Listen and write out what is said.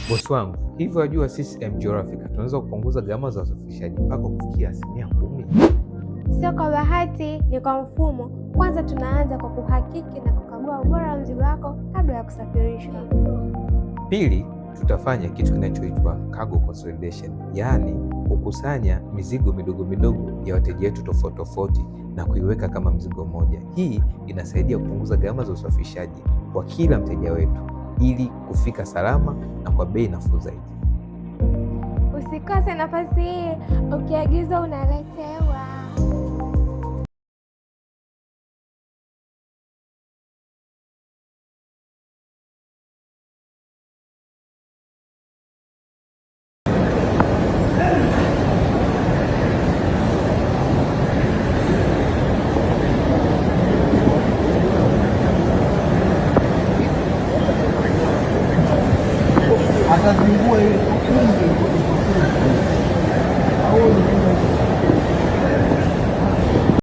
Bosi wangu, hivyo wajua sisi MGL Africa tunaweza kupunguza gharama za usafirishaji mpaka kufikia 10%. Sio kwa bahati, ni kwa mfumo. Kwanza tunaanza kwa kuhakiki na kukagua ubora wa mzigo wako kabla ya kusafirishwa. Pili, tutafanya kitu kinachoitwa cargo consolidation, yaani kukusanya mizigo midogo midogo ya wateja wetu tofauti tofauti na kuiweka kama mzigo mmoja. Hii inasaidia kupunguza gharama za usafirishaji kwa kila mteja wetu ili kufika salama na kwa bei nafuu zaidi. Usikose nafasi hii, ukiagiza unaletewa. Atazingua ile.